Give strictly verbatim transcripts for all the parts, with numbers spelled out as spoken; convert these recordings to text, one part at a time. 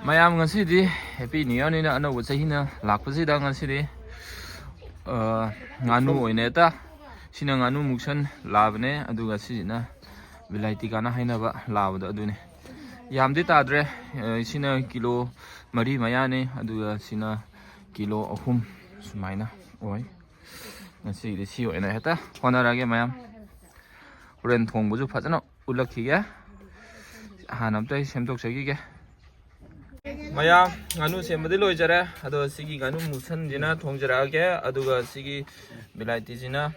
ꯃꯌꯥꯝ, ꯉꯁꯤꯗꯤ Happy New Year ꯅꯤꯅ, ꯑꯅꯧꯕ ꯆꯍꯤꯅ ꯂꯥꯛꯄꯁꯤꯗ ꯉꯁꯤꯗꯤ, ꯑ, ꯉꯥꯅꯨ ꯑꯣꯏꯅ ꯍꯦꯛꯇ, ꯁꯤꯅ ꯉꯥꯅꯨ ꯃꯨꯛꯁꯟ ꯂꯥꯕꯅꯦ, ꯑꯗꯨꯒ ꯁꯤꯁꯤꯅ ꯕꯤꯂꯥꯏꯇꯤ ꯀꯥꯅ ꯍꯥꯏꯅꯕ ꯂꯥꯕꯗꯣ ꯑꯗꯨꯅꯤ꯫ ꯌꯥꯝꯗꯤ ꯇꯥꯗ꯭ꯔꯦ, ꯑ, ꯁꯤꯅ ꯀꯤꯂꯣ ꯃꯔꯤ ꯃꯌꯥꯅꯤ, ꯑꯗꯨꯒ ꯁꯤꯅ ꯀꯤꯂꯣ ꯑꯍꯨꯝ ꯁꯨꯃꯥꯏꯅ ꯑꯣꯏ꯫ ꯉꯁꯤꯒꯤꯗꯤ ꯁꯤ ꯑꯣꯏꯅ ꯍꯦꯛꯇ ꯍꯣꯠꯅꯔꯒꯦ ꯃꯌꯥꯝ꯫ ꯍꯣꯔꯦꯟ ꯊꯣꯡꯕꯁꯨ ꯐꯖꯅ ꯎꯠꯂꯛꯈꯤꯒꯦ꯫ ꯍꯥꯟꯅ ꯑꯝꯇ ꯑꯩ ꯁꯦꯝꯗꯣꯛꯆꯈꯤꯒꯦ꯫ ꯃꯌꯥꯝ, ꯉꯥꯅꯨ ꯁꯦꯝꯕꯗꯤ ꯂꯣꯏꯖꯔꯦ꯫ ꯑꯗꯣ ꯁꯤꯒꯤ ꯉꯥꯅꯨ ꯃꯨꯁꯟꯁꯤꯅ ꯊꯣꯡꯖꯔꯛꯑꯒꯦ꯫ ꯑꯗꯨꯒ ꯁꯤꯒꯤ ꯕꯤꯂꯥꯏꯇꯤꯁꯤꯅ,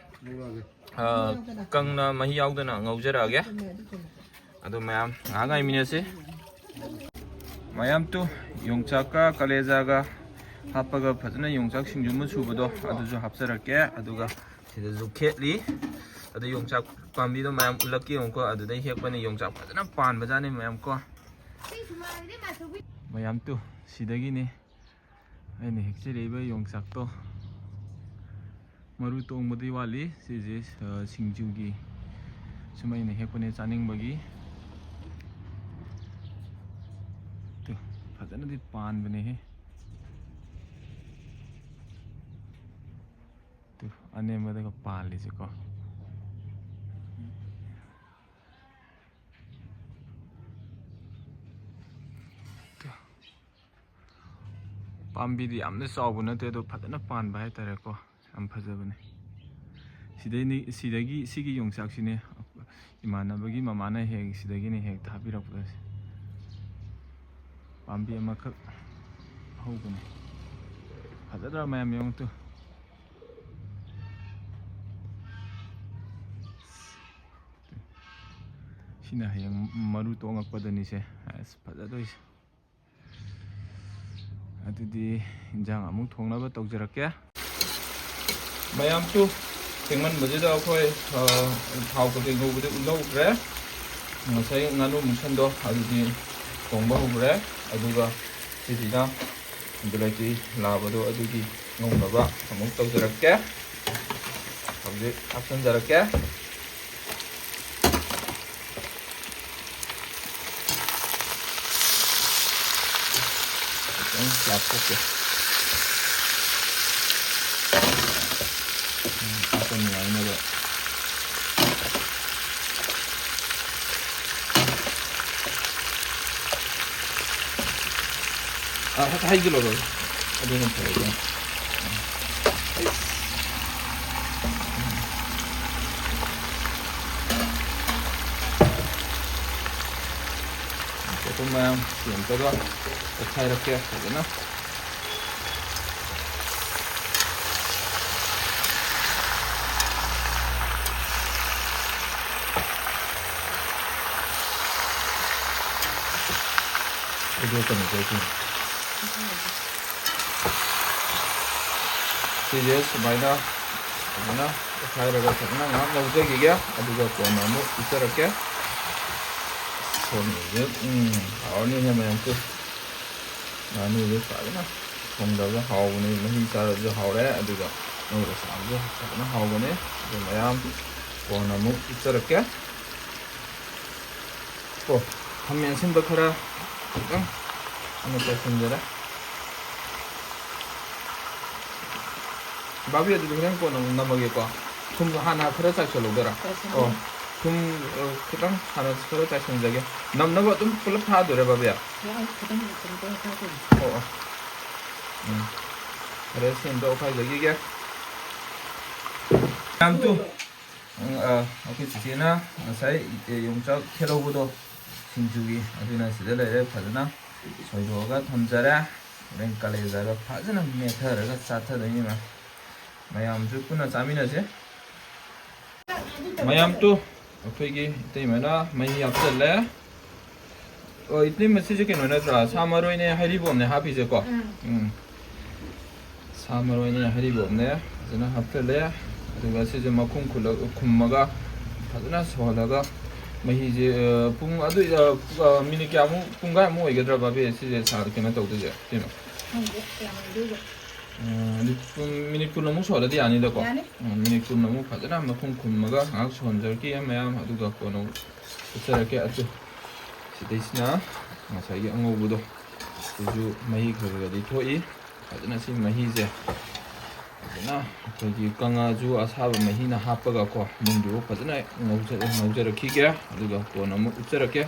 ꯑ, ꯀꯪꯅ ꯃꯍꯤ ꯌꯥꯎꯗꯅ ꯉꯧꯖꯔꯛꯑꯒꯦ꯫ ꯑꯗꯣ ꯃꯌꯥꯝ ꯉꯥꯏꯍꯥꯛ ꯉꯥꯏꯃꯤꯟꯅꯁꯤ꯫ ꯃꯌꯥꯝ ꯇꯨ, ꯌꯣꯡꯆꯥꯛꯀ ꯀꯂꯦꯖꯥꯒ ꯍꯥꯞꯄꯒ ꯐꯖꯅ ꯌꯣꯡꯆꯥꯛ ꯁꯤꯡꯖꯨ ꯑꯃ ꯁꯨꯕꯗꯣ ꯑꯗꯨꯁꯨ ꯍꯥꯞꯆꯔꯛꯀꯦ꯫ ꯑꯗꯨꯒ ꯁꯤꯗꯁꯨ ꯈꯦꯠꯂꯤ꯫ ꯑꯗꯨ ꯌꯣꯡꯆꯥꯛ ꯄꯥꯝꯕꯤꯗꯣ ꯃꯌꯥꯝ ꯎꯠꯂꯛꯀꯦ ꯌꯦꯡꯉꯨꯀꯣ꯫ ꯑꯗꯨꯗꯩ ꯍꯦꯛꯄꯅꯤ, ꯌꯣꯡꯆꯥꯛ ꯐꯖꯅ ꯄꯥꯟꯕꯖꯥꯠꯅꯤ ꯃꯌꯥꯝ ꯀꯣ꯫ ꯃꯌꯥꯝ ꯇꯨ, ꯁꯤꯗꯒꯤꯅꯤ ꯑꯩꯅ ꯍꯦꯛꯆꯔꯛꯏꯕ ꯌꯣꯡꯆꯥꯛꯇꯣ꯫ ꯃꯔꯨ ꯇꯣꯡꯕꯗꯤ ꯋꯥꯠꯂꯤ꯫ ꯁꯤꯁꯦ, ꯑ, ꯁꯤꯡꯖꯨꯒꯤ ꯁꯨꯝ ꯑꯩꯅ ꯍꯦꯛꯄꯅꯦ ꯆꯥꯅꯤꯡꯕꯒꯤ꯫ ꯇꯨ, ꯐꯖꯅꯗꯤ ꯄꯥꯟꯕꯅꯦꯍꯦ꯫ ꯇꯨ, ꯑꯅꯦꯝꯕꯗꯒ ꯄꯥꯜꯂꯤꯁꯦꯀꯣ꯫ ꯇꯨ꯫ ꯄꯥꯝꯕꯤꯗꯤ ꯌꯥꯝꯅ ꯆꯥꯎꯕ ꯅꯠꯇꯦ, ꯑꯗꯣ ꯐꯖꯅ ꯄꯥꯟꯕ ꯍꯥꯏꯇꯥꯔꯦꯀꯣ꯫ ꯌꯥꯝ ꯐꯖꯕꯅꯦ꯫ ꯁꯤꯗꯩꯅꯤ, ꯁꯤꯗꯒꯤ, ꯁꯤꯒꯤ ꯌꯣꯡꯆꯥꯛꯁꯤꯅꯦ ꯏꯃꯥꯟꯅꯕꯒꯤ ꯃꯃꯥꯅ ꯍꯦꯛ ꯁꯤꯗꯒꯤꯅꯦ ꯍꯦꯛ ꯊꯥꯕꯤꯔꯛꯄꯁꯦ꯫ ꯄꯥꯝꯕꯤ ꯑꯃꯈꯛ ꯍꯧꯕꯅꯦ꯫ ꯐꯖꯗ꯭ꯔꯥ ꯃꯌꯥꯝ ꯌꯦꯡꯉꯨ ꯇꯨ꯫ ꯁꯤꯅ ꯍꯌꯦꯡ ꯃꯔꯨ ꯇꯣꯡꯉꯛꯄꯗꯅꯤꯁꯦ꯫ ꯑꯁ, ꯐꯖꯗꯣꯏꯁꯦ꯫ ꯑꯗꯨꯗꯤ ꯏꯟꯖꯥꯡ ꯑꯃꯨꯛ ꯊꯣꯡꯅꯕ ꯇꯧꯖꯔꯛꯀꯦ꯫ ꯃꯌꯥꯝꯁꯨ ꯊꯦꯡꯃꯟꯕꯁꯤꯗ ꯑꯩꯈꯣꯏ, ꯑ, ꯊꯥꯎ ꯀꯩꯀꯩ ꯉꯧꯕꯗꯤ ꯎꯠꯍꯧꯗ꯭ꯔꯦ꯫ ꯉꯁꯥꯏ ꯉꯥꯅꯨ ꯃꯨꯛꯁꯟꯗꯣ ꯑꯗꯨꯗꯤ ꯊꯣꯡꯕ ꯍꯧꯈ꯭ꯔꯦ꯫ ꯑꯗꯨꯒ ꯁꯤꯁꯤꯅ ꯕꯤꯂꯥꯏꯇꯤ ꯂꯥꯕꯗꯣ ꯑꯗꯨꯒꯤ ꯉꯧꯅꯕ ꯑꯃꯨꯛ ꯇꯧꯖꯔꯛꯀꯦ꯫ ꯍꯧꯖꯤꯛ ꯍꯥꯞꯆꯤꯟꯖꯔꯛꯀꯦ꯫ ꯂꯥꯞꯊꯣꯛꯀꯦ꯫ ꯎꯝ, ꯍꯥꯞꯄ ꯅꯨꯡꯉꯥꯏꯅꯕ꯫ ꯑꯥ, ꯍꯦꯛꯇ ꯍꯩꯖꯤꯜꯂꯣ, ꯕ꯭ꯔꯗꯔ꯫ ꯑꯗꯨꯅ ꯐꯔꯦ, ꯑꯗꯨꯅ꯫ ꯑꯇꯣꯞꯄ ꯃꯌꯥꯝ ꯁꯤ ꯑꯝꯇꯒ ꯇꯣꯠꯈꯥꯏꯔꯛꯀꯦ ꯐꯖꯅ꯫ ꯍꯩꯗꯣꯛꯀꯅꯨꯀꯣ ꯏꯁꯤꯡ꯫ ꯁꯤꯁꯦ ꯁꯨꯃꯥꯏꯅ ꯐꯖꯅ ꯇꯣꯠꯈꯥꯏꯔꯒ ꯐꯖꯅ ꯉꯥꯏꯍꯥꯛ ꯉꯧꯖꯈꯤꯒꯦ, ꯑꯗꯨꯒ ꯀꯣꯟꯅ ꯑꯃꯨꯛ ꯎꯠꯆꯔꯛꯀꯦ꯫ ꯁꯣꯝꯒꯤꯁꯦ, ꯎꯝ, ꯍꯥꯎꯔꯅꯤꯍꯦ ꯃꯌꯥꯝꯁꯦ꯫ ꯉꯥꯅꯨꯁꯦ ꯐꯖꯅ ꯊꯣꯡꯗꯕꯗ ꯍꯥꯎꯕꯅꯤ, ꯃꯍꯤ ꯆꯥꯔꯁꯨ ꯍꯥꯎꯔꯦ, ꯑꯗꯨꯒ ꯉꯧꯔ ꯆꯥꯕꯁꯨ ꯐꯖꯅ ꯍꯥꯎꯕꯅꯤ꯫ ꯑꯗꯨ ꯃꯌꯥꯝ ꯀꯣꯟꯅ ꯑꯃꯨꯛ ꯎꯠꯆꯔꯛꯀꯦ꯫ ꯀꯣ, ꯈꯥꯃꯦꯟ ꯑꯁꯤꯟꯕ ꯈꯔ ꯈꯤꯇꯪ ꯑꯩꯅ ꯆꯥꯏꯁꯤꯟꯖꯔꯦ꯫ ꯕꯥꯕꯤ, ꯑꯗꯨꯗꯤ ꯍꯣꯔꯦꯟ ꯀꯣꯟꯅ ꯑꯃꯨꯛ ꯅꯝꯃꯒꯦꯀꯣ꯫ ꯊꯨꯝ ꯍꯥꯟꯅ ꯈꯔ ꯆꯥꯏꯁꯜꯂꯨꯗꯔꯥ? ꯆꯥꯏꯁꯜꯂꯨ꯫ ꯑꯣ, ꯊꯨꯝ, ꯑ, ꯈꯤꯇꯪ ꯍꯥꯟꯅ ꯈꯔ ꯆꯥꯏꯁꯟꯖꯒꯦ꯫ ꯅꯝꯅꯕ ꯑꯗꯨꯝ ꯄꯨꯂꯞ ꯊꯥꯗꯣꯏꯔꯥ, ꯕꯥꯕꯤ? ꯌꯥꯏ, ꯈꯤꯇꯪ ꯀꯩꯅꯣ ꯇꯧꯔ ꯊꯥꯗꯣꯏꯅꯤ꯫ ꯑꯣ, ꯑꯣ꯫ ꯎꯝ꯫ ꯐꯔꯦ, ꯁꯤ ꯑꯝꯇ ꯑꯣꯠꯈꯥꯏꯖꯈꯤꯒꯦ꯫ ꯌꯥꯝ ꯇꯨ꯫ ꯎꯝ, ꯑ, ꯑꯩꯈꯣꯏ ꯆꯤꯆꯦꯅ ꯉꯁꯥꯏ, ꯑꯦ, ꯌꯣꯡꯆꯥꯛ ꯈꯦꯠꯍꯧꯕꯗꯣ ꯁꯤꯡꯖꯨꯒꯤ, ꯑꯗꯨꯅ ꯁꯤꯗ ꯂꯩꯔꯦ, ꯐꯖꯅ ꯁꯣꯏꯗꯣꯛꯑꯒ ꯊꯝꯖꯔꯦ꯫ ꯍꯣꯔꯦꯟ ꯀꯥꯂꯦꯖꯥꯒ ꯐꯖꯅ ꯃꯦꯠꯊꯔꯒ ꯆꯥꯊꯗꯣꯏꯅꯤ ꯃꯌꯥꯝ꯫ ꯃꯌꯥꯝꯁꯨ ꯄꯨꯟꯅ ꯆꯥꯃꯤꯟꯅꯁꯦ꯫ ꯃꯌꯥꯝ ꯇꯨ, ꯑꯩꯈꯣꯏꯒꯤ ꯏꯇꯩꯃꯅ ꯃꯍꯤ ꯍꯥꯞꯆꯜꯂꯦ꯫ ꯑꯣ, ꯏꯇꯩꯃ, ꯁꯤꯁꯦ ꯀꯩꯅꯣ ꯅꯠꯇ꯭ꯔꯥ? ꯁꯥ ꯃꯔꯣꯏꯅꯦ, ꯍꯩꯔꯤꯕꯣꯞꯅꯦ ꯍꯥꯞꯄꯤꯁꯦꯀꯣ? ꯎꯝ꯫ ꯎꯝ꯫ ꯁꯥ ꯃꯔꯣꯏꯅꯦ, ꯍꯩꯔꯤꯕꯣꯞꯅꯦ, ꯐꯖꯅ ꯍꯥꯞꯆꯜꯂꯦ꯫ ꯑꯗꯨꯒ ꯁꯤꯁꯦ ꯃꯈꯨꯝ ꯈꯨꯜꯂ-, ꯈꯨꯝꯃꯒ ꯐꯖꯅ ꯁꯧꯍꯜꯂꯒ ꯃꯍꯤꯁꯦ, ꯑ, ꯄꯨꯡ ꯑꯗꯨ, ꯑ, ꯑ, ꯃꯤꯅꯤꯠ ꯀꯌꯥꯃꯨꯛ, ꯄꯨꯡꯈꯥꯏꯃꯨꯛ ꯑꯣꯏꯒꯗ꯭ꯔꯥ, ꯕꯥꯕꯤ, ꯁꯤꯁꯦ ꯁꯥ-, ꯀꯩꯅꯣ ꯇꯧꯗꯣꯏꯁꯦ? ꯀꯩꯅꯣ? ꯈꯪꯗꯦ ꯀꯌꯥꯝ ꯑꯣꯏꯗꯣꯏꯕ꯫ ꯑ, ꯃꯤꯅꯤꯠ ꯀꯨꯟ, ꯃꯤꯅꯤꯠ ꯀꯨꯟꯃꯨꯛ ꯁꯧꯍꯜꯂꯗꯤ ꯌꯥꯅꯤꯗꯀꯣ? ꯌꯥꯅꯤ꯫ ꯎꯝ, ꯃꯤꯅꯤꯠ ꯀꯨꯟꯃꯨꯛ ꯐꯖꯅ ꯃꯈꯨꯝ ꯈꯨꯝꯃꯒ ꯉꯥꯏꯍꯥꯛ ꯁꯧꯍꯟꯖꯔꯛꯀꯦ ꯃꯌꯥꯝ, ꯑꯗꯨꯒ ꯀꯣꯟꯅ ꯑꯃꯨꯛ ꯎꯠꯆꯔꯛꯀꯦ꯫ ꯑꯗꯨ ꯁꯤꯗꯩꯁꯤꯅ ꯉꯁꯥꯏꯒꯤ ꯑꯉꯧꯕꯗꯣ ꯁꯤꯁꯨ ꯃꯍꯤ ꯈꯔ ꯈꯔꯗꯤ ꯊꯣꯛꯏ꯫ ꯐꯖꯅ ꯁꯤ ꯃꯍꯤꯁꯦ ꯐꯖꯅ ꯑꯩꯈꯣꯏꯒꯤ ꯀꯪꯉꯥꯁꯨ ꯑꯁꯥꯕ ꯃꯍꯤꯅ ꯍꯥꯞꯄꯒꯀꯣ, ꯃꯨꯟꯗ꯭ꯔꯤꯕ ꯐꯖꯅ ꯉꯧꯖ-, ꯉꯧꯖꯔꯛꯈꯤꯒꯦ꯫ ꯑꯗꯨꯒ ꯀꯣꯟꯅ ꯑꯃꯨꯛ ꯎꯞꯆꯔꯛꯀꯦ꯫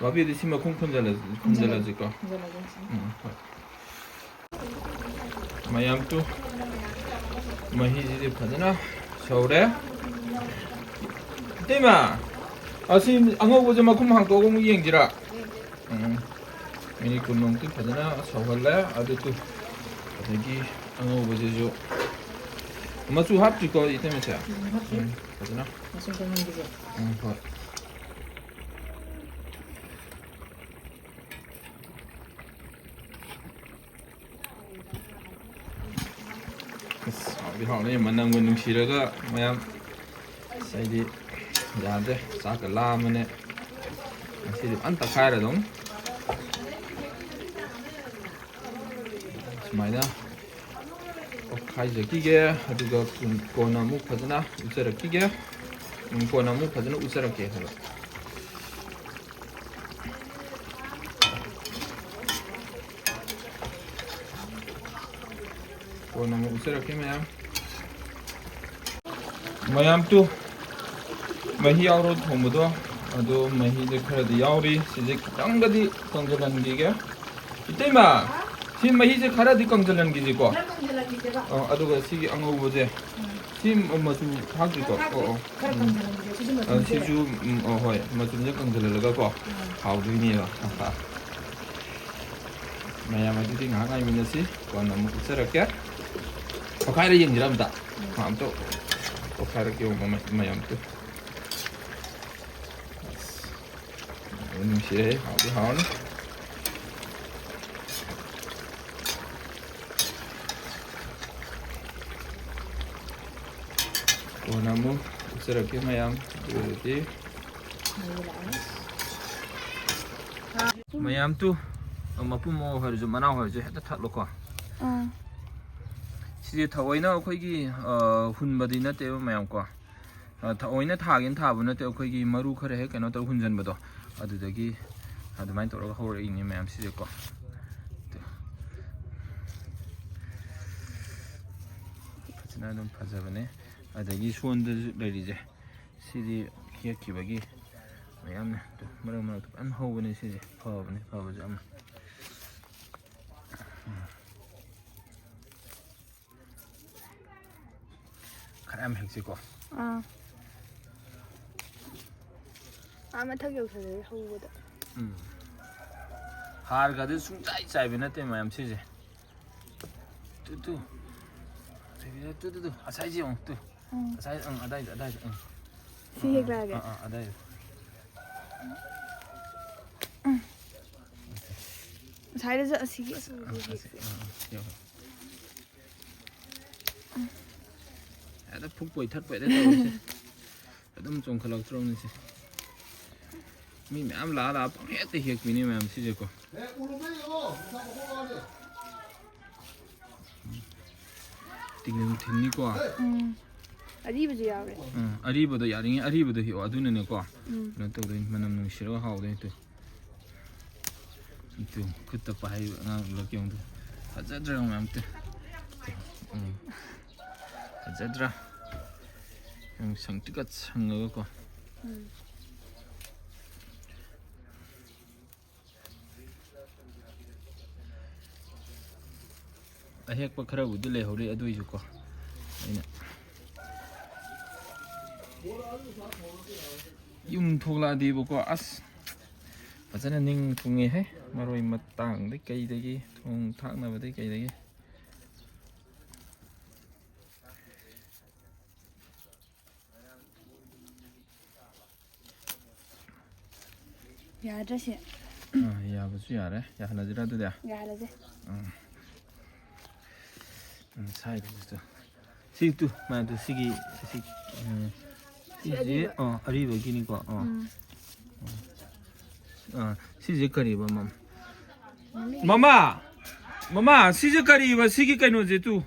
ꯚꯥꯕꯤꯗꯤ ꯁꯤ ꯃꯈꯨꯝ ꯈꯨꯝꯖꯤꯜꯂ-, ꯈꯨꯝꯖꯤꯜꯂꯁꯤꯀꯣ꯫ ꯈꯨꯝꯖꯤꯜꯂꯒꯦ, ꯁꯤ꯫ ꯎꯝ, ꯍꯣꯏ꯫ ꯃꯌꯥꯝ ꯇꯨ꯫ ꯃꯍꯤꯁꯤꯗꯤ ꯐꯖꯅ ꯁꯧꯔꯦ꯫ ꯏꯇꯩꯃ, ꯑꯁꯤ ꯑꯉꯧꯕꯁꯦ ꯃꯈꯨꯝ ꯍꯥꯡꯇꯣꯛꯑꯒ ꯑꯃꯨꯛ ꯌꯦꯡꯁꯤꯔꯥ? ꯎꯝ꯫ ꯃꯤꯅꯤꯠ ꯀꯨꯟꯃꯨꯛꯇꯤ ꯐꯖꯅ ꯁꯧꯍꯜꯂꯦ꯫ ꯑꯗꯨ ꯇꯨ꯫ ꯑꯗꯒꯤ ꯑꯉꯧꯕꯁꯤꯁꯨ ꯃꯆꯨ ꯍꯥꯞꯇ꯭ꯔꯤꯀꯣ, ꯏꯇꯩꯃꯁꯦ? ꯎꯝ, ꯍꯥꯞꯇ꯭ꯔꯤ꯫ ꯎꯝ, ꯐꯖꯅ꯫ ꯃꯆꯨ ꯇꯣꯉꯥꯟꯕꯤꯁꯦ꯫ ꯎꯝ, ꯍꯣꯏ꯫ ꯑꯁ, ꯍꯥꯎꯗꯤ ꯍꯥꯎꯅꯤ, ꯃꯅꯝꯒ ꯅꯨꯡꯁꯤꯔꯒ ꯃꯌꯥꯝ꯫ ꯑꯁ, ꯑꯩꯗꯤ ꯌꯥꯗ꯭ꯔꯦ, ꯆꯥꯛꯀ ꯂꯥꯝꯃꯅꯦ꯫ ꯉꯁꯤꯗꯤ ꯐꯖꯅ ꯇꯛꯈꯥꯏꯔꯗꯧꯅꯤ꯫ ꯁꯨꯃꯥꯏꯅ ꯑꯣꯠꯈꯥꯏꯖꯈꯤꯒꯦ, ꯑꯗꯨꯒ ꯀꯣꯟꯅ ꯑꯃꯨꯛ ꯐꯖꯅ ꯎꯠꯆꯔꯛꯈꯤꯒꯦ꯫ ꯎꯝ, ꯀꯣꯟꯅ ꯑꯃꯨꯛ ꯐꯖꯅ ꯎꯠꯆꯔꯛꯀꯦ ꯍꯥꯏꯕ꯫ ꯀꯣꯟꯅ ꯑꯃꯨꯛ ꯎꯠꯆꯔꯛꯀꯦ ꯃꯌꯥꯝ꯫ ꯃꯌꯥꯝ ꯇꯨ, ꯃꯍꯤ ꯌꯥꯎꯔꯣ ꯊꯣꯡꯕꯗꯣ꯫ ꯑꯗꯣ ꯃꯍꯤꯁꯦ ꯈꯔꯗꯤ ꯌꯥꯎꯔꯤ, ꯁꯤꯁꯦ ꯈꯤꯇꯪꯒꯗꯤ ꯀꯪꯁꯤꯜꯍꯟꯈꯤꯒꯦ꯫ ꯏꯇꯩꯃ, ꯁꯤ ꯃꯍꯤꯁꯦ ꯈꯔꯗꯤ ꯀꯪꯁꯤꯜꯍꯟꯈꯤꯁꯤꯀꯣ꯫ ꯈꯔ ꯀꯪꯁꯤꯜꯍꯟꯈꯤꯁꯦꯕ꯫ ꯑꯣ, ꯑꯗꯨꯒ ꯁꯤꯒꯤ ꯑꯉꯧꯕꯁꯦ, ꯎꯝ꯫ ꯁꯤ ꯃꯆꯨ ꯊꯥꯛꯇ꯭ꯔꯤꯀꯣ? ꯊꯥꯛꯇ꯭ꯔꯤ꯫ ꯑꯣ, ꯑꯣ꯫ ꯈꯔ ꯎꯝ꯫ ꯀꯪꯁꯤꯜꯍꯟꯈꯤꯁꯦ, ꯁꯤꯁꯨ ꯑ, ꯃꯆꯨꯁꯦ꯫ ꯁꯤꯁꯨ, ꯎꯝ, ꯑ, ꯍꯣꯏ, ꯃꯆꯨꯁꯦ ꯀꯪꯁꯤꯜꯍꯜꯂꯒꯀꯣ꯫ ꯎꯝ꯫ ꯍꯥꯎꯗꯣꯏꯅꯦꯕ꯫ ꯃꯌꯥꯝ ꯑꯗꯨꯗꯤ ꯉꯥꯏꯍꯥꯛ ꯉꯥꯏꯃꯤꯟꯅꯁꯤ, ꯀꯣꯟꯅ ꯑꯃꯨꯛ ꯎꯠꯆꯔꯛꯀꯦ꯫ ꯇꯣꯈꯥꯏꯔ ꯌꯦꯡꯁꯤꯔ ꯑꯝꯇ? ꯎꯝ꯫ ꯑꯝꯇ ꯇꯣꯈꯥꯏꯔꯛꯀꯦ ꯌꯦꯡꯉꯣ ꯃꯌꯥꯝ-, ꯃꯌꯥꯝꯗꯨ꯫ ꯑꯁ, ꯅꯨꯡꯁꯤꯍꯦ, ꯍꯥꯎꯗꯤ ꯍꯥꯎꯔꯅꯤ꯫ ꯀꯣꯟꯅ ꯑꯃꯨꯛ ꯎꯠꯆꯔꯛꯀꯦ ꯃꯌꯥꯝ꯫ ꯑꯗꯨ ꯑꯣꯏꯔꯗꯤ ꯃꯌꯥꯝ ꯇꯨ, ꯃꯄꯨꯝ ꯑꯃ ꯑꯣꯏꯔꯁꯨ ꯃꯅꯥꯎ ꯑꯣꯏꯔꯁꯨ ꯍꯦꯛꯇ ꯊꯠꯂꯣꯀꯣ꯫ ꯑꯥ꯫ ꯁꯤꯁꯦ ꯊꯑꯣꯏꯅ ꯑꯩꯈꯣꯏꯒꯤ, ꯑ, ꯍꯨꯟꯕꯗꯤ ꯅꯠꯇꯦꯕ ꯃꯌꯥꯝ ꯀꯣ꯫ ꯑ, ꯊꯑꯣꯏꯅ ꯊꯥꯒꯦꯅ ꯊꯥꯕ ꯅꯠꯇꯦ, ꯑꯩꯈꯣꯏꯒꯤ ꯃꯔꯨ ꯈꯔ ꯍꯦꯛ ꯀꯩꯅꯣ ꯇꯧꯔ ꯍꯨꯟꯖꯟꯕꯗꯣ, ꯑꯗꯨꯗꯒꯤ ꯑꯗꯨꯃꯥꯏꯅ ꯇꯧꯔꯒ ꯍꯧꯔꯛꯏꯅꯦ ꯃꯌꯥꯝ ꯁꯤꯁꯦꯀꯣ꯫ ꯁꯤꯅ ꯑꯗꯨꯝ ꯐꯖꯕꯅꯦ꯫ ꯑꯗꯒꯤ ꯁꯣꯝꯗꯁꯨ ꯂꯩꯔꯤꯁꯦ, ꯁꯤꯗꯤ ꯍꯦꯛꯈꯤꯕꯒꯤ ꯃꯌꯥꯝꯅꯦ꯫ ꯑꯗꯨ ꯃꯔꯛ ꯃꯔꯛꯇ ꯐꯖꯅ ꯍꯧꯕꯅꯦ ꯁꯤꯁꯦ, ꯐꯕꯅꯦ, ꯐꯕꯁꯨ ꯌꯥꯝꯅ꯫ ꯈꯔ ꯌꯥꯝ ꯍꯦꯛꯁꯤꯀꯣ꯫ ꯑꯥ꯫ ꯑꯥ ꯃꯊꯛ ꯌꯧꯁꯜꯂꯛꯑꯦ ꯍꯧꯕꯗ꯫ ꯎꯝ꯫ ꯍꯥꯔꯒꯗꯤ ꯁꯨꯡꯆꯥꯏ ꯆꯥꯏꯕ ꯅꯠꯇꯦ ꯃꯌꯥꯝ ꯁꯤꯁꯦ꯫ ꯇꯨ, ꯇꯨ꯫ ꯇꯨ, ꯇꯨ, ꯇꯨ, ꯇꯨ꯫ ꯉꯁꯥꯏꯁꯦ ꯌꯦꯡꯉꯨ, ꯇꯨ꯫ ꯎꯝ꯫ ꯉꯁꯥꯏ, ꯎꯝ, ꯑꯗꯥꯏꯗ, ꯑꯗꯥꯏꯗ, ꯎꯝ꯫ ꯁꯤ ꯍꯦꯛꯂꯛꯑꯒꯦ? ꯑꯥ, ꯑꯥ, ꯑꯗꯥꯏꯗ꯫ ꯉꯁꯥꯏꯗꯁꯨ ꯑꯁꯤꯒꯤ ꯑꯁ, ꯑꯆꯧꯕꯗꯨ ꯑꯥ, ꯑꯁꯤ, ꯍꯦꯛꯁꯦ꯫ ꯑꯥ, ꯑꯥ, ꯌꯦꯡꯉꯨ꯫ ꯍꯦꯛꯇ ꯐꯨꯛꯄꯣꯏ ꯊꯠꯄꯣꯏ ꯍꯦꯛꯇ ꯇꯧꯔꯤꯁꯦ꯫ ꯑꯗꯨꯝ ꯆꯣꯡꯈꯠꯂꯛꯇ꯭ꯔꯣꯕꯅꯤ ꯁꯦ꯫ ꯃꯤ ꯃꯌꯥꯝ ꯂꯥꯛꯑ ꯂꯥꯛꯑ ꯄꯪꯍꯦꯛꯇ ꯍꯦꯛꯄꯤꯅꯤ ꯃꯌꯥꯝ ꯁꯤꯁꯦꯀꯣ꯫ ꯇꯤꯡꯒꯪ ꯊꯤꯟꯅꯤꯀꯣ꯫ ꯎꯝ꯫ ꯑꯔꯤꯕꯁꯨ ꯌꯥꯎꯔꯦ꯫ ꯎꯝ, ꯑꯔꯤꯕꯗꯣ ꯌꯥꯔꯤꯉꯩ ꯑꯔꯤꯕꯗꯣ ꯍꯦꯛꯑꯣ꯫ ꯑꯗꯨꯅꯅꯦꯀꯣ꯫ ꯎꯝ꯫ ꯀꯩꯅꯣ ꯇꯧꯗꯣꯏꯅꯤ, ꯃꯅꯝ ꯅꯨꯡꯁꯤꯔꯒ ꯍꯥꯎꯗꯣꯏꯅꯤ꯫ ꯇꯨ꯫ ꯇꯨ, ꯈꯨꯠꯇ ꯄꯥꯏꯔꯤꯕ ꯑꯉꯥꯡ ꯂꯣꯀꯦꯜꯗꯣ꯫ ꯐꯖꯗ꯭ꯔꯥ ꯃꯌꯥꯝ ꯇꯨ? ꯎꯝ꯫ ꯐꯖꯗ꯭ꯔꯥ? ꯌꯥꯝ ꯁꯪꯇ꯭ꯔꯤꯛꯀ ꯁꯪꯉꯒꯀꯣ꯫ ꯎꯝ꯫ ꯑꯍꯦꯛꯄ ꯈꯔꯕꯨꯗꯤ ꯂꯩꯍꯧꯔꯤ ꯑꯗꯨꯏꯁꯨꯀꯣ꯫ ꯑꯩꯅ ꯌꯨꯝ ꯊꯣꯛꯂꯛꯑꯗꯤꯕꯀꯣ, ꯑꯁ, ꯐꯖꯅ ꯅꯤꯡ ꯊꯨꯡꯉꯦꯍꯦ꯫ ꯃꯔꯣꯏ ꯃꯇꯥꯡꯗꯩ ꯀꯩꯗꯒꯤ, ꯊꯣꯡ ꯊꯥꯛꯅꯕꯗꯩ ꯀꯩꯗꯒꯤ꯫ ꯌꯥꯗ꯭ꯔꯦ ꯁꯤ꯫ ꯑꯥ, ꯌꯥꯕꯁꯨ ꯌꯥꯔꯦ꯫ ꯌꯥꯍꯜꯂꯁꯤꯔꯥ ꯑꯗꯨꯗꯤ? ꯌꯥꯍꯜꯂꯁꯦ꯫ ꯎꯝ꯫ ꯎꯝ, ꯁꯥꯏꯗꯁꯨ꯫ ꯁꯤ ꯇꯨ, ꯃꯥ ꯇꯨ, ꯁꯤꯒꯤ, ꯁꯤ, ꯎꯝ, ꯁꯤ ꯁꯤꯁꯦ, ꯑꯔꯤꯕ꯫ ꯑꯥ, ꯑꯔꯤꯕꯒꯤꯅꯤꯀꯣ꯫ ꯑꯥ꯫ ꯎꯝ꯫ ꯑꯥ, ꯁꯤꯁꯦ ꯀꯔꯤꯕ, ꯃꯝ-, ꯃꯃꯤꯡ ꯃꯃꯥ! ꯃꯃꯥ, ꯁꯤꯁꯦ ꯀꯔꯤꯕ, ꯁꯤꯒꯤ ꯀꯩꯅꯣꯁꯦ ꯇꯨ?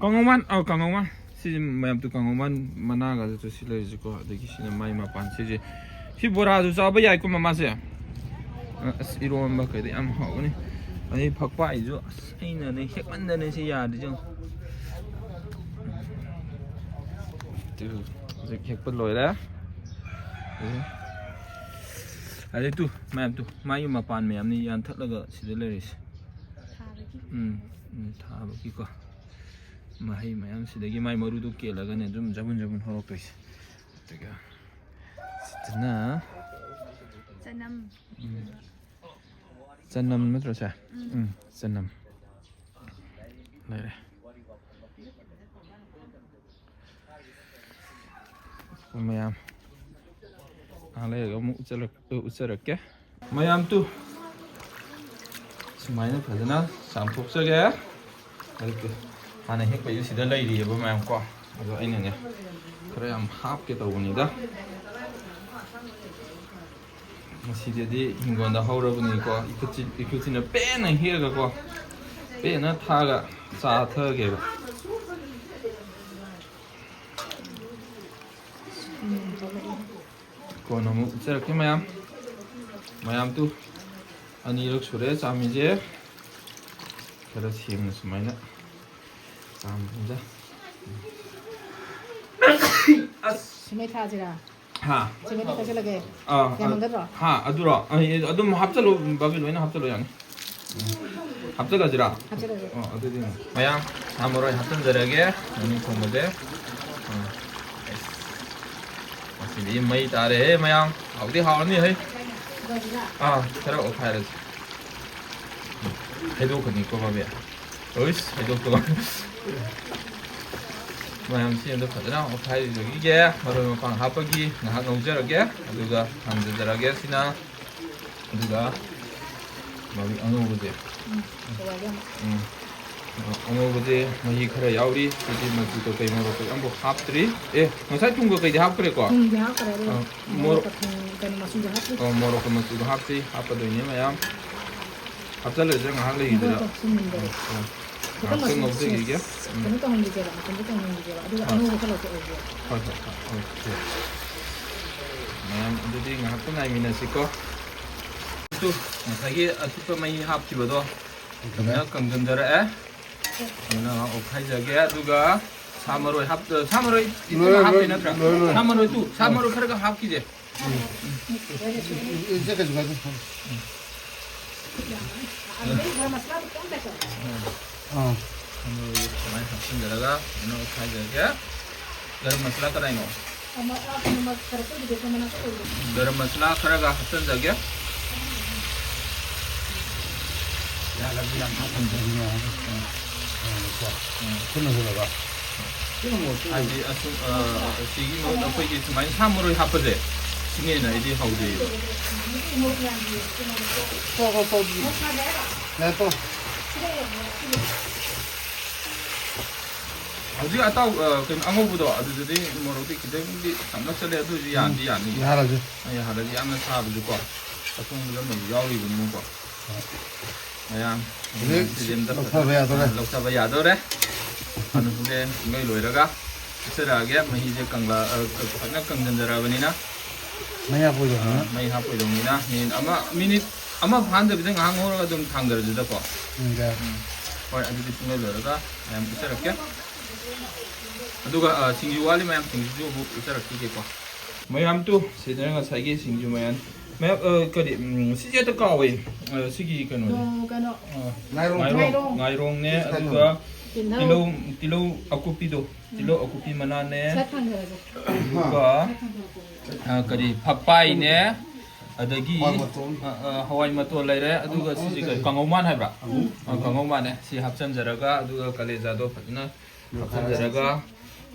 ꯀꯥꯡꯉꯧꯃꯥꯟ, ꯑꯧ, ꯀꯥꯡꯉꯧꯃꯥꯟ꯫ ꯁꯤꯁꯦ ꯃꯌꯥꯝ ꯇꯨ ꯀꯥꯡꯉꯧꯃꯥꯟ ꯃꯅꯥꯒꯁꯨ ꯇꯨ ꯁꯤ ꯂꯩꯔꯤꯁꯤꯀꯣ꯫ ꯑꯗꯒꯤ ꯁꯤꯅ ꯃꯥꯏ ꯃꯄꯥꯟ꯫ ꯁꯤꯁꯦ, ꯁꯤ ꯕꯣꯔꯥꯁꯨ ꯆꯥꯕ ꯌꯥꯏꯀꯣ, ꯃꯃꯥꯁꯦ꯫ ꯑ, ꯑꯁ, ꯏꯔꯣꯝꯕ ꯀꯩꯗ ꯌꯥꯝ ꯍꯥꯎꯕꯅꯤ꯫ ꯑꯗꯩ ꯐꯛꯄꯥꯏꯁꯨ, ꯑꯁ, ꯑꯩꯅꯅꯦ ꯍꯦꯛꯃꯟꯗꯅ ꯁꯤ ꯌꯥꯗ꯭ꯔꯤꯁꯦ ꯌꯦꯡꯉꯨ꯫ ꯍꯧꯖꯤꯛ ꯍꯦꯛꯄ ꯂꯣꯏꯔꯦ꯫ ꯑꯗꯩ ꯇꯨ, ꯃꯌꯥꯝ ꯇꯨ, ꯃꯥꯒꯤ ꯃꯄꯥꯟ ꯃꯌꯥꯝꯅꯤ ꯌꯥꯟꯊꯠꯂꯒ ꯁꯤꯗ ꯂꯩꯔꯤꯁꯦ꯫ ꯊꯥꯕꯒꯤ꯫ ꯎꯝ, ꯎꯝ, ꯊꯥꯕꯒꯤꯀꯣ꯫ ꯃꯍꯩ ꯃꯌꯥꯝ ꯁꯤꯗꯒꯤ ꯃꯥꯏ ꯃꯔꯨꯗꯣ ꯀꯦꯜꯂꯒꯅꯦ ꯑꯗꯨꯝ ꯖꯕꯨꯟ ꯖꯕꯨꯟ ꯍꯧꯔꯛꯇꯣꯏꯁꯦ꯫ ꯑꯗꯨꯒ ꯁꯤꯗꯅ ꯆꯅꯝ꯫ ꯎꯝ꯫ ꯆꯅꯝ ꯅꯠꯇ꯭ꯔꯣ ꯁꯦ? ꯎꯝ꯫ ꯎꯝ, ꯆꯅꯝ꯫ ꯂꯩꯔꯦ꯫ ꯃꯌꯥꯝ ꯉꯥꯏꯍꯥꯛ ꯂꯩꯔꯒ ꯑꯃꯨꯛ ꯎꯠꯆꯔꯛ-, ꯎꯠꯆꯔꯛꯀꯦ꯫ ꯃꯌꯥꯝ ꯇꯨ ꯁꯨꯃꯥꯏꯅ ꯐꯖꯅ ꯆꯥꯝꯊꯣꯛꯆꯒꯦ꯫ ꯑꯗꯨꯒ ꯍꯥꯟꯅ ꯍꯦꯛꯄꯩꯗꯨ ꯁꯤꯗ ꯂꯩꯔꯤꯑꯕ ꯃꯌꯥꯝ ꯀꯣ꯫ ꯑꯗꯣ ꯑꯩꯅꯅꯦ ꯈꯔ ꯌꯥꯝ ꯍꯥꯞꯀꯦ ꯇꯧꯕꯅꯤꯗ꯫ ꯉꯁꯤꯗꯤ ꯍꯤꯡꯒꯣꯜꯗ ꯍꯧꯔꯕꯅꯤꯀꯣ꯫ ꯏꯈꯨꯠꯁꯤ-, ꯏꯈꯨꯠꯁꯤꯅ ꯄꯦꯟꯅ ꯍꯦꯛꯑꯒꯀꯣ, ꯄꯦꯟꯅ ꯊꯥꯛꯑꯒ ꯆꯥꯊꯒꯦꯕ꯫ ꯀꯣꯟꯅ ꯑꯃꯨꯛ ꯎꯠꯆꯔꯛꯀꯦ ꯃꯌꯥꯝ꯫ ꯃꯌꯥꯝ ꯇꯨ ꯑꯅꯤꯔꯛ ꯁꯨꯔꯦ ꯆꯥꯝꯃꯤꯁꯦ꯫ ꯈꯔ ꯁꯦꯡꯅ ꯁꯨꯃꯥꯏꯅ ꯆꯥꯝꯕꯅꯤꯗ꯫ ꯑꯁ! ꯁꯤꯃꯩ ꯊꯥꯁꯤꯔꯥ? ꯍꯥ? ꯁꯤꯃꯩ ꯊꯥ ꯆꯠꯂꯒꯦ꯫ ꯑꯥ, ꯌꯥꯝꯃꯟꯒꯗ꯭ꯔꯣ? ꯍꯥ, ꯑꯗꯨꯔꯣ? ꯑꯩ ꯑꯗꯨꯝ ꯍꯥꯞꯆꯜꯂꯨ, ꯕꯥꯕꯤ, ꯂꯣꯏꯅ ꯍꯥꯞꯆꯜꯂꯨ ꯌꯥꯅꯤ꯫ ꯎꯝ꯫ ꯍꯥꯞꯆꯜꯂꯁꯤꯔꯥ? ꯍꯥꯞꯆꯜꯂꯁꯤ꯫ ꯑꯣ, ꯑꯗꯨꯗꯤ ꯃꯌꯥꯝ ꯁꯥ ꯃꯔꯣꯏ ꯍꯥꯞꯆꯤꯟꯖꯔꯒꯦ꯫ ꯃꯅꯤꯡ ꯊꯣꯡꯕꯁꯦ꯫ ꯑꯥ꯫ ꯉꯁꯤꯗꯤ ꯃꯩ ꯇꯥꯔꯦꯍꯦ ꯃꯌꯥꯝ꯫ ꯍꯥꯎꯗꯤ ꯍꯥꯎꯔꯅꯤ ꯍꯩ꯫ ꯑꯥ, ꯈꯔ ꯑꯣꯠꯈꯥꯏꯔꯁꯤ꯫ ꯍꯩꯗꯣꯛꯀꯅꯤꯀꯣ ꯕꯥꯕꯤ꯫ ꯎꯏꯁ, ꯍꯩꯗꯣꯛꯇꯕ꯫ ꯃꯌꯥꯝꯁꯤ ꯑꯝꯇ ꯐꯖꯅ ꯑꯣꯠꯈꯥꯏꯖꯈꯤꯒꯦ꯫ ꯃꯔꯣꯏ ꯃꯄꯥꯡ ꯍꯥꯞꯄꯒꯤ ꯉꯥꯏꯍꯥꯛ ꯉꯧꯖꯔꯒꯦ꯫ ꯑꯗꯨꯒ ꯊꯥꯡꯖꯔꯒꯦ ꯁꯤꯅ꯫ ꯑꯗꯨꯒ ꯃꯔꯣꯏ ꯑꯉꯧꯕꯁꯦ꯫ ꯎꯝ꯫ ꯑꯉꯧꯕꯁꯦ ꯃꯍꯤ ꯈꯔ ꯌꯥꯎꯔꯤ꯫ ꯁꯤꯗꯤ ꯃꯆꯨ ꯀꯩꯀꯩ ꯃꯣꯔꯣꯛ ꯀꯩꯀꯩ ꯑꯝꯐꯥꯎ ꯍꯥꯞꯇ꯭ꯔꯤ꯫ ꯑꯦ, ꯉꯁꯥꯏ ꯊꯨꯝ ꯀꯩꯀꯩꯗꯤ ꯍꯥꯞꯈ꯭ꯔꯦꯀꯣ? ꯊꯨꯝꯗꯤ ꯍꯥꯞꯈ꯭ꯔꯦ, ꯑꯗꯨꯒ ꯑꯥ, ꯃꯣꯔꯣꯛ ꯃꯣꯔꯣꯛꯀ ꯊꯨꯝ, ꯀꯩꯅꯣ, ꯃꯆꯨꯗꯣ ꯍꯥꯞꯇ꯭ꯔꯤ꯫ ꯑꯣ, ꯃꯣꯔꯣꯛꯀ ꯃꯆꯨꯗꯣ ꯍꯥꯞꯇ꯭ꯔꯤ꯫ ꯍꯥꯞꯄꯗꯣꯏꯅꯦ ꯃꯌꯥꯝ꯫ ꯍꯥꯞꯆꯜꯂꯁꯤꯔ ꯉꯥꯏꯍꯥꯛ ꯂꯩꯈꯤꯗꯣꯏꯔꯥ? ꯉꯥꯏꯈꯣ, ꯉꯥꯏꯈꯣ, ꯊꯨꯝꯗꯣ꯫ ꯑꯣ, ꯑꯣ꯫ ꯈꯤꯇꯪ ꯉꯥꯏꯍꯥꯛꯇꯪ ꯃꯆꯨꯝ ꯉꯧꯖꯈꯤꯒꯦ꯫ ꯎꯝ꯫ ꯀꯩꯅꯣ ꯇꯧꯍꯟꯈꯤꯁꯦꯕ, ꯃꯆꯨꯝꯗꯣ ꯀꯪꯍꯟꯈꯤꯁꯦꯕ꯫ ꯑꯗꯨꯒ ꯍꯣꯏ꯫ ꯑꯉꯧꯕ ꯈꯔ ꯂꯧꯊꯣꯛꯍꯧꯁꯦꯕ꯫ ꯍꯣꯏ, ꯍꯣꯏ, ꯍꯣꯏ꯫ ꯑꯣꯀꯦ꯫ ꯃꯌꯥꯝ ꯑꯗꯨꯗꯤ ꯉꯥꯏꯍꯥꯛꯇꯪ ꯉꯥꯏꯃꯤꯟꯅꯁꯤꯀꯣ꯫ ꯇꯨ, ꯉꯁꯥꯏꯒꯤ ꯑꯁꯨꯛꯄ ꯃꯍꯤ ꯍꯥꯞꯈꯤꯕꯗꯣ ꯐꯖꯅ ꯀꯪꯁꯤꯟꯖꯔꯛꯑꯦ꯫ ꯐꯖꯅ ꯉꯥꯏꯍꯥꯛ ꯑꯣꯠꯈꯥꯏꯖꯒꯦ꯫ ꯑꯗꯨꯒ ꯁꯥ ꯃꯔꯣꯏ ꯍꯥꯞ-, ꯁꯥ ꯃꯔꯣꯏ ꯏꯆꯦꯅ ꯂꯣꯏꯔꯦ, ꯍꯥꯞꯇꯣꯏ ꯂꯣꯏꯔꯦ, ꯅꯠꯇ꯭ꯔꯥ? ꯂꯣꯏꯔꯦ, ꯂꯣꯏꯔꯦ꯫ ꯁꯥ ꯃꯔꯣꯏ ꯇꯨ, ꯁꯥ ꯃꯔꯣꯏ ꯈꯔꯒ ꯍꯥꯞꯈꯤꯁꯦ꯫ ꯏꯆꯦ ꯀꯩꯁꯨ ꯀꯥꯏꯗꯦ꯫ ꯑꯥ꯫ ꯁꯥ ꯃꯔꯣꯏꯁꯦ ꯁꯨꯃꯥꯏꯅ ꯍꯥꯞꯆꯤꯟꯖꯔꯒ ꯀꯩꯅꯣ ꯈꯥꯏꯖꯔꯒꯦ꯫ ꯒꯔꯝ ꯃꯁꯥꯂꯥ ꯀꯗꯥꯏꯅꯣ? ꯒꯔꯝ ꯃꯁꯥꯂꯥ ꯈꯔꯒ ꯍꯥꯞꯆꯤꯟꯖꯒꯦ꯫ ꯌꯥꯔꯕꯗꯤ ꯌꯥꯝ ꯍꯥꯞꯍꯟꯕꯅꯤꯅꯦ꯫ ꯎꯝ꯫ ꯎꯝ, ꯀꯣ꯫ ꯎꯝ꯫ ꯈꯨꯠꯅ ꯍꯨꯜꯂꯒ꯫ ꯍꯥꯏꯗꯤ ꯑꯁꯨꯝ, ꯑ, ꯁꯤꯒꯤ ꯃꯍꯨꯠ ꯑꯩꯈꯣꯏꯒꯤ ꯁꯨꯃꯥꯏꯅ ꯁꯥ ꯃꯔꯣꯏ ꯍꯥꯞꯄꯁꯦ, ꯁꯤꯅ ꯍꯦꯟꯅ ꯑꯩꯗꯤ ꯍꯥꯎꯖꯩꯌꯦꯕ꯫ ꯀꯣ, ꯀꯣ, ꯀꯣ, ꯑꯗꯨꯗꯤ꯫ ꯌꯥꯔꯦ, ꯇꯣꯛꯑꯣ꯫ ꯍꯧꯖꯤꯛ ꯑꯇꯥꯎ-, ꯑ, ꯀꯩꯅꯣ, ꯑꯉꯧꯕꯗꯣ, ꯑꯗꯨꯗꯗꯤ ꯃꯣꯔꯣꯛꯇꯤ ꯈꯤꯇꯪꯗꯤ ꯁꯥꯇꯛ ꯆꯠꯂꯦ, ꯑꯗꯨ ꯑꯣꯏꯔꯁꯨ ꯌꯥꯗꯤ ꯌꯥꯅꯤ꯫ ꯌꯥꯍꯜꯂꯁꯦ꯫ ꯑꯩ ꯍꯥꯟꯅꯗꯤ ꯌꯥꯝꯅ ꯁꯥꯕꯁꯨꯀꯣ, ꯑꯊꯣꯡꯕꯗ ꯑꯃꯁꯨ ꯌꯥꯎꯔꯤꯕꯅꯤꯅꯀꯣ꯫ ꯃꯌꯥꯝ ꯍꯧꯖꯤꯛ ꯁꯤꯗꯤ ꯑꯝꯇ ꯂꯧꯊꯕ ꯌꯥꯗꯧꯔꯦ꯫ ꯑꯥ, ꯂꯧꯊꯕ ꯌꯥꯗꯧꯔꯦ꯫ ꯑꯗꯨ ꯍꯣꯔꯦꯟ ꯄꯨꯡꯂꯣꯏ ꯂꯣꯏꯔꯒ ꯍꯥꯞꯆꯔꯛꯑꯒꯦ꯫ ꯃꯍꯤꯁꯦ ꯀꯪꯂ-, ꯑ, ꯐꯖꯅ ꯀꯪꯁꯤꯟꯖꯔꯛꯑꯕꯅꯤꯅ꯫ ꯃꯩ ꯍꯥꯞꯄꯣꯏꯗꯧꯅꯤꯅ꯫ ꯑꯥ, ꯃꯩ ꯍꯥꯞꯄꯣꯏꯗꯧꯅꯤꯅ꯫ ꯃꯤꯅꯤꯠ ꯑꯃ, ꯃꯤꯅꯤꯠ ꯑꯃ ꯐꯥꯟꯗꯕꯤꯗ ꯉꯥꯏꯍꯥꯛ ꯉꯧꯔꯒ ꯑꯗꯨꯝ ꯊꯥꯡꯗꯔꯁꯤꯗꯀꯣ꯫ ꯎꯝ, ꯌꯥꯏ꯫ ꯎꯝ꯫ ꯍꯣꯏ, ꯑꯗꯨꯗꯤ ꯄꯨꯡꯂꯣꯏ ꯂꯣꯏꯔꯒ ꯃꯌꯥꯝ ꯎꯠꯆꯔꯛꯀꯦ꯫ ꯑꯗꯨꯒ, ꯑ, ꯁꯤꯡꯖꯨ ꯋꯥꯠꯂꯤ ꯃꯌꯥꯝ, ꯁꯤꯡꯖꯨꯁꯨ ꯑꯃꯨꯛ ꯎꯠꯆꯔꯛꯈꯤꯒꯦꯀꯣ꯫ ꯃꯌꯥꯝ ꯇꯨ, ꯁꯤꯗꯅ ꯉꯁꯥꯏꯒꯤ ꯁꯤꯡꯖꯨ ꯃꯌꯥꯝ꯫ ꯃꯌꯥꯝ, ꯑ, ꯀꯔꯤ, ꯎꯝ, ꯁꯤꯁꯦ ꯍꯦꯛꯇ ꯀꯥꯎꯋꯦ꯫ ꯑ, ꯁꯤꯒꯤ ꯀꯩꯅꯣꯁꯦ꯫ ꯀꯩꯅꯣ, ꯀꯩꯅꯣ꯫ ꯑ, ꯉꯥꯏꯔꯣꯡ꯫ ꯉꯥꯏꯔꯣꯡ, ꯉꯥꯏꯔꯣꯡ꯫ ꯉꯥꯏꯔꯣꯡꯅꯦ, ꯇꯤꯜꯍꯧ꯫ ꯑꯗꯨꯒ ꯇꯤꯜꯍꯧ꯫ ꯇꯤꯜꯍꯧ, ꯇꯤꯜꯍꯧ ꯑꯀꯨꯞꯄꯤꯗꯣ꯫ ꯎꯝ꯫ ꯇꯤꯜꯍꯧ ꯑꯀꯨꯞꯄꯤ ꯃꯅꯥꯅꯦ꯫ ꯁꯠ ꯊꯥꯡꯊꯔꯒꯦ꯫ ꯑꯗꯨꯒ, ꯁꯠ ꯊꯥꯡꯊꯔꯛꯑꯣ꯫ ꯑ, ꯀꯔꯤ, ꯐꯛꯄꯥꯏꯅꯦ꯫ ꯑꯗꯒꯤ, ꯍꯋꯥꯏ ꯃꯇꯣꯟ꯫ ꯑ, ꯑ, ꯍꯋꯥꯏ ꯃꯇꯣꯟ ꯂꯩꯔꯦ꯫ ꯑꯗꯨꯒ ꯑꯃ, ꯁꯤꯁꯦ ꯑꯃ ꯀꯔꯤ, ꯂꯩꯔꯦ꯫ ꯀꯥꯡꯉꯧ ꯃꯥꯟ ꯍꯥꯏꯕ꯭ꯔꯥ? ꯎꯝ꯫ ꯑ, ꯀꯥꯡꯉꯧ ꯃꯥꯟꯅꯦ꯫ ꯁꯤ ꯍꯥꯞꯆꯤꯟꯖꯔꯒ, ꯑꯗꯨꯒ ꯀꯂꯦꯖꯥꯗꯣ ꯐꯖꯅ ꯍꯥꯞꯆꯤꯟꯖꯔꯒ,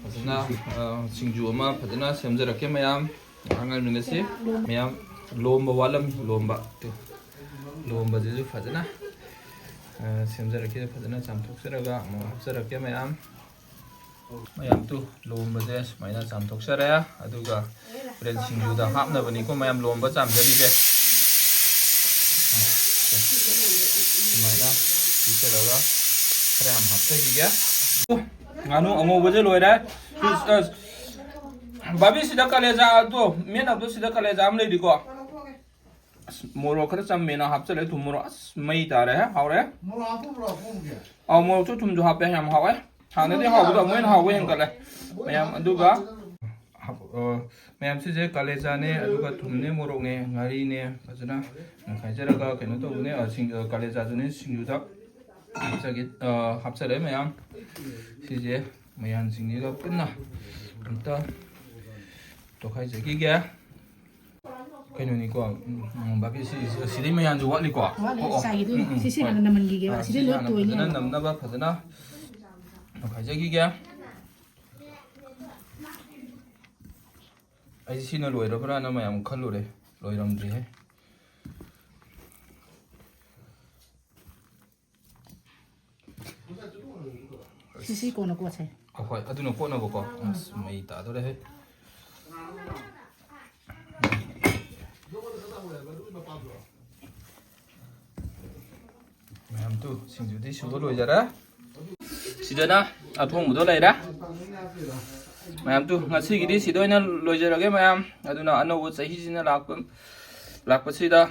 ꯐꯖꯅ, ꯑ, ꯁꯤꯡꯖꯨ ꯑꯃ ꯐꯖꯅ ꯁꯦꯝꯖꯔꯛꯀꯦ ꯃꯌꯥꯝ꯫ ꯉꯥꯡꯅꯃꯤꯟꯅꯁꯤ꯫ ꯃꯌꯥꯝ ꯂꯣꯝꯕ ꯋꯥꯠꯂꯝꯃꯤ, ꯂꯣꯝꯕ꯫ ꯇꯨ, ꯂꯣꯝꯕꯁꯤꯁꯨ ꯐꯖꯅ, ꯑ, ꯁꯦꯝꯖꯔꯛꯀꯦ, ꯐꯖꯅ ꯆꯥꯝꯊꯣꯛꯆꯔꯒ ꯑꯃꯨꯛ ꯍꯥꯞꯆꯔꯛꯀꯦ ꯃꯌꯥꯝ꯫ ꯃꯌꯥꯝ ꯇꯨ, ꯂꯣꯝꯕꯁꯦ ꯁꯨꯃꯥꯏꯅ ꯆꯥꯝꯊꯣꯛꯆꯔꯦ꯫ ꯑꯗꯨꯒ ꯍꯣꯔꯦꯟ ꯁꯤꯡꯖꯨꯗ ꯍꯥꯞꯅꯕꯅꯤꯀꯣ ꯃꯌꯥꯝ ꯂꯣꯝꯕ ꯆꯥꯝꯖꯔꯤꯁꯦ꯫ ꯁꯨꯃꯥꯏꯅ ꯄꯤꯖꯔꯒ ꯈꯔ ꯌꯥꯝ ꯍꯥꯞꯆꯈꯤꯒꯦ꯫ ꯉꯥꯅꯨ ꯑꯉꯧꯕꯁꯦ ꯂꯣꯏꯔꯦ꯫ ꯕꯥꯕꯤ, ꯁꯤꯗ ꯀꯂꯦꯖꯥꯗꯣ, ꯃꯦꯠꯅꯕꯗꯣ, ꯁꯤꯗ ꯀꯂꯦꯖꯥ ꯑꯃ ꯂꯩꯔꯤꯀꯣ꯫ ꯑꯁ, ꯃꯣꯔꯣꯛ ꯈꯔ ꯆꯝꯃꯦꯅ ꯍꯥꯞꯆꯜꯂꯦ, ꯊꯨꯝ ꯃꯣꯔꯣꯛ꯫ ꯑꯁ, ꯃꯩ ꯇꯥꯔꯦ, ꯍꯥꯎꯔꯦ꯫ ꯃꯣꯔꯣꯛ ꯍꯥꯞꯄꯨꯕ꯭ꯔꯣ, ꯑꯄꯣꯝꯒꯦ? ꯑꯧ, ꯃꯣꯔꯣꯛꯁꯨ ꯊꯨꯝꯁꯨ ꯍꯥꯞꯄꯦ, ꯌꯥꯝ ꯍꯥꯎꯋꯦ꯫ ꯍꯥꯟꯅꯗꯤ ꯍꯥꯎꯕꯗꯣ ꯑꯃꯨꯛ ꯍꯦꯟꯅ ꯍꯥꯎꯕ ꯍꯦꯟꯒꯠꯂꯦ ꯃꯌꯥꯝ꯫ ꯑꯗꯨꯒ ꯍꯥꯞ-, ꯑ, ꯃꯌꯥꯝ, ꯁꯤꯁꯦ ꯀꯥꯂꯦꯖꯥꯅꯦ, ꯑꯗꯨꯒ ꯊꯨꯝꯅꯦ, ꯃꯣꯔꯣꯛꯅꯦ, ꯉꯥꯔꯤꯅꯦ, ꯐꯖꯅ ꯅꯝꯈꯥꯏꯖꯔꯒ ꯀꯩꯅꯣ ꯇꯧꯕꯅꯦ, ꯑ, ꯁꯤꯡ-, ꯑ, ꯀꯥꯂꯦꯖꯥꯗꯨꯅꯦ ꯁꯤꯡꯖꯨꯗ ꯍꯥꯞꯆꯒꯦ, ꯑ, ꯍꯥꯞꯆꯔꯦ ꯃꯌꯥꯝ꯫ ꯁꯤꯁꯦ ꯃꯌꯥꯟꯁꯤꯡꯁꯤꯒ ꯄꯨꯟꯅ ꯑꯝꯇ ꯇꯣꯈꯥꯏꯖꯈꯤꯒꯦ꯫ ꯀꯩꯅꯣꯅꯤꯀꯣ, ꯎꯝ, ꯎꯝ, ꯚꯥꯕꯤ, ꯁꯤ, ꯁꯤ, ꯁꯤꯗꯩ ꯃꯌꯥꯟꯁꯨ ꯋꯥꯠꯂꯤꯀꯣ? ꯋꯥꯠꯂꯤ, ꯑꯣ, ꯑꯣ, ꯆꯥꯏꯒꯤꯗꯣꯏꯅꯤ꯫ ꯎꯝ, ꯎꯝ, ꯁꯤ, ꯁꯤ ꯍꯣꯏ꯫ ꯍꯥꯟꯅ ꯅꯝꯍꯟꯈꯤꯒꯦꯕ꯫ ꯑꯥ, ꯁꯤꯗꯩ ꯁꯤ ꯂꯣꯏ ꯍꯥꯟꯅ ꯇꯣꯏꯅꯦ ꯐꯖꯅ ꯍꯥꯏꯕ꯫ ꯅꯝꯅꯕ ꯐꯖꯅ ꯇꯣꯈꯥꯏꯖꯈꯤꯒꯦ꯫ ꯑꯩ ꯁꯤꯅ ꯂꯣꯏꯔꯕ꯭ꯔꯥꯅ ꯃꯌꯥꯝ ꯈꯜꯂꯨꯔꯦ, ꯂꯣꯏꯔꯝꯗ꯭ꯔꯤꯍꯦ꯫ ꯁꯤꯁꯤ ꯀꯣꯟꯅ ꯀꯣꯠꯁꯦ꯫ ꯑꯍꯣꯏ, ꯑꯗꯨꯅ ꯀꯣꯠꯅꯕꯀꯣ꯫ ꯑꯁ, ꯃꯩ ꯇꯥꯗꯣꯔꯦꯍꯦ꯫ ꯃꯌꯥꯝ ꯇꯨ, ꯁꯤꯡꯖꯨꯗꯤ ꯁꯨꯕ ꯂꯣꯏꯖꯔꯦ꯫ ꯁꯤꯗꯅ ꯑꯊꯣꯡꯕꯗꯣ ꯂꯩꯔꯦ꯫ ꯃꯌꯥꯝ ꯇꯨ, ꯉꯁꯤꯒꯤꯗꯤ ꯁꯤꯗ ꯑꯣꯏꯅ ꯂꯣꯏꯖꯔꯒꯦ ꯃꯌꯥꯝ꯫ ꯑꯗꯨꯅ ꯑꯅꯧꯕ ꯆꯍꯤꯁꯤꯅ ꯂꯥꯛꯄ, ꯂꯥꯛꯄꯁꯤꯗ,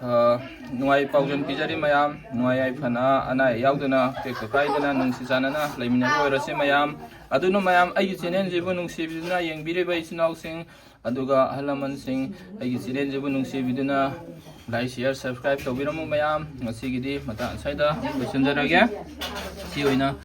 ꯑ, ꯅꯨꯡꯉꯥꯏ ꯄꯥꯎꯖꯦꯜ ꯄꯤꯖꯔꯤ ꯃꯌꯥꯝ꯫ ꯅꯨꯡꯉꯥꯏ ꯌꯥꯏꯐꯅ, ꯑꯅꯥ ꯑꯌꯦꯛ ꯌꯥꯎꯗꯅ, ꯇꯦꯛꯇ ꯀꯥꯏꯗꯅ, ꯅꯨꯡꯁꯤ ꯆꯥꯟꯅꯅ ꯂꯩꯃꯤꯟꯅꯕ ꯑꯣꯏꯔꯁꯤ ꯃꯌꯥꯝ꯫ ꯑꯗꯨꯅ ꯃꯌꯥꯝ, ꯑꯩꯒꯤ ꯆꯦꯅꯦꯜꯁꯤꯕꯨ ꯅꯨꯡꯁꯤꯕꯤꯗꯨꯅ ꯌꯦꯡꯕꯤꯔꯤꯕ ꯏꯆꯤꯟ ꯏꯅꯥꯎꯁꯤꯡ, ꯑꯗꯨꯒ ꯑꯍꯜ ꯂꯃꯟꯁꯤꯡ, ꯑꯩꯒꯤ ꯆꯦꯅꯦꯜꯁꯤꯕꯨ ꯅꯨꯡꯁꯤꯕꯤꯗꯨꯅ like, share, subscribe ꯇꯧꯕꯤꯔꯝꯃꯨ ꯃꯌꯥꯝ꯫ ꯉꯁꯤꯒꯤꯗꯤ ꯃꯇꯥꯡ ꯑꯁ꯭ꯋꯥꯏꯗ ꯂꯣꯏꯁꯤꯟꯖꯔꯒꯦ꯫ ꯁꯤ ꯑꯣꯏꯅ